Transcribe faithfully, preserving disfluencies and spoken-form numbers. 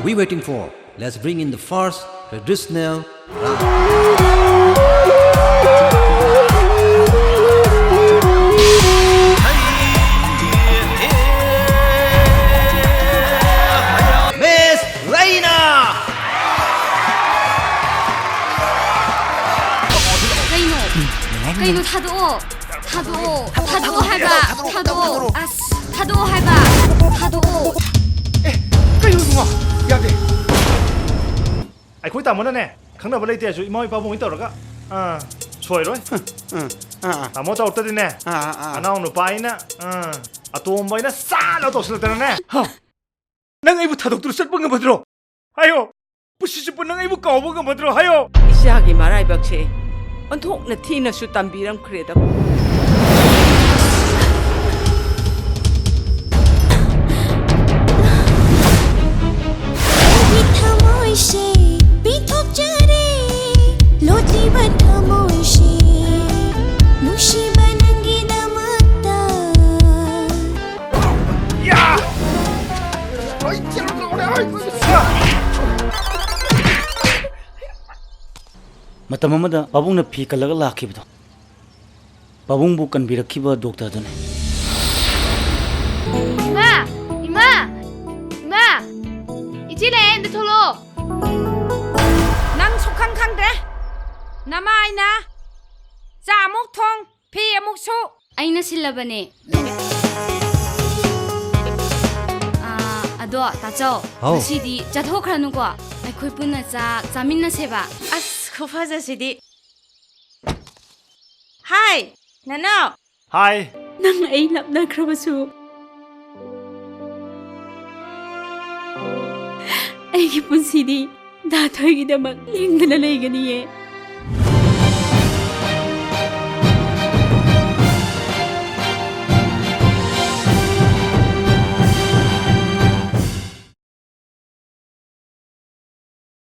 We waiting for. Let's bring in the first traditional round. Miss Reina! ꯀꯩꯅꯣ? ꯀꯩꯅꯣ? ꯊꯥꯗꯣꯛꯑꯣ! ꯊꯥꯗꯣꯛꯑꯣ! ꯊꯥꯗꯣꯛꯑꯣ ꯍꯥꯏꯕ! ꯊꯥꯗꯣꯛꯑꯣ! ꯑꯁ! ꯊꯥꯗꯣꯛꯑꯣ ꯍꯥꯏꯕ! ꯊꯥꯗꯣꯛꯑꯣ! ꯑꯦ, ꯀꯩꯅꯣ ꯏꯕꯨꯡꯉꯣ? ꯌꯥꯗꯦ꯫ ꯑꯩꯈꯣꯏ ꯇꯥꯃꯣꯅꯅꯦ, ꯈꯪꯅꯕ ꯂꯩꯇꯦ ꯍꯥꯏꯁꯨ ꯏꯃꯥ ꯏꯄꯥꯕꯨꯡ ꯍꯣꯏ ꯇꯧꯔꯒ, ꯑꯥ, ꯁꯣꯏꯔꯣꯏ꯫ ꯑꯥ, ꯑꯥ, ꯑꯥ꯫ ꯇꯥꯃꯣ ꯇꯧꯔꯛꯇꯗꯤꯅꯦ, ꯑꯥ, ꯑꯥ, ꯑꯥ꯫ ꯃꯅꯥꯎ ꯅꯨꯄꯥ ꯑꯩꯅ, ꯑꯥ, ꯑꯇꯣꯝꯕ ꯑꯩꯅ ꯆꯥ ꯂꯧ ꯇꯧꯁꯤꯜꯂꯛꯇꯅꯅꯦ꯫ ꯍꯥ? ꯅꯪ ꯑꯩꯕꯨ ꯊꯥꯗꯣꯛꯇꯨꯅ ꯆꯠꯄ ꯉꯝꯃꯗ꯭ꯔꯣ? ꯍꯥꯏꯌꯣ꯫ ꯄꯨꯟꯁꯤ ꯆꯨꯞꯄ ꯅꯪ ꯑꯩꯕꯨ ꯀꯥꯎꯕ ꯉꯝꯃꯗ꯭ꯔꯣ? ꯍꯥꯏꯌꯣ꯫ ꯏꯆꯥꯒꯤ ꯃꯔꯥꯏꯕꯛꯁꯦ ꯑꯣꯟꯊꯣꯛꯅ ꯊꯤꯅꯁꯨ ꯇꯝꯕꯤꯔꯝꯈ꯭ꯔꯦꯗ꯫ ꯑꯩꯒꯤ ꯊꯃꯣꯏꯁꯦ ꯄꯤꯊꯣꯛꯆꯔꯦ, ꯂꯣꯠꯂꯤꯕ ꯊꯃꯣꯏꯁꯦ ꯅꯨꯡꯁꯤꯕ ꯅꯪꯒꯤꯗꯃꯛꯇ꯫ ꯌꯥ! ꯃꯇꯝ ꯑꯃꯗ ꯄꯥꯕꯨꯡꯅ ꯐꯤ ꯀꯜꯂꯒ ꯂꯥꯛꯈꯤꯕꯗꯣ, ꯄꯥꯕꯨꯡꯕꯨ ꯀꯟꯕꯤꯔꯛꯈꯤꯕ ꯗꯣꯛꯇꯔꯗꯨꯅꯤ꯫ ꯏꯃꯥ! ꯏꯃꯥ! ꯏꯃꯥ! ꯏꯆꯦ ꯂꯩ, ꯑꯝꯇ ꯊꯣꯛꯂꯛꯑꯣ꯫ ꯅꯪ ꯁꯨꯛꯈꯪ ꯈꯪꯗ꯭ꯔꯦ꯫ ꯅꯃꯥꯏꯅ ꯆꯥ ꯑꯃꯨꯛ ꯊꯣꯡ, ꯐꯤ ꯑꯃꯨꯛ ꯁꯨ꯫ ꯑꯩꯅ ꯁꯤꯜꯂꯕꯅꯦ꯫ ꯑꯥ, ꯑꯗꯣ, ꯇꯥꯆꯧ, ꯍꯥꯎ꯫ ꯉꯁꯤꯗꯤ ꯆꯠꯊꯣꯛꯈ꯭ꯔꯅꯨꯀꯣ꯫ ꯑꯩꯈꯣꯏ ꯄꯨꯟꯅ ꯆꯥꯛ ꯆꯥꯃꯤꯟꯅꯁꯦꯕ꯫ ꯑꯁ, ꯈꯨꯐꯖꯁꯤꯗꯤ꯫ ꯍꯥꯏ, ꯅꯅꯥꯎ꯫ ꯍꯥꯏ꯫ ꯅꯪ ꯑꯩ ꯂꯥꯞꯅꯈ꯭ꯔꯕꯁꯨ, ꯑꯩꯒꯤ ꯄꯨꯟꯁꯤꯗꯤ ꯗꯥ ꯊꯣꯏꯒꯤꯗꯃꯛ ꯂꯦꯡꯗꯅ ꯂꯩꯒꯅꯤꯌꯦ꯫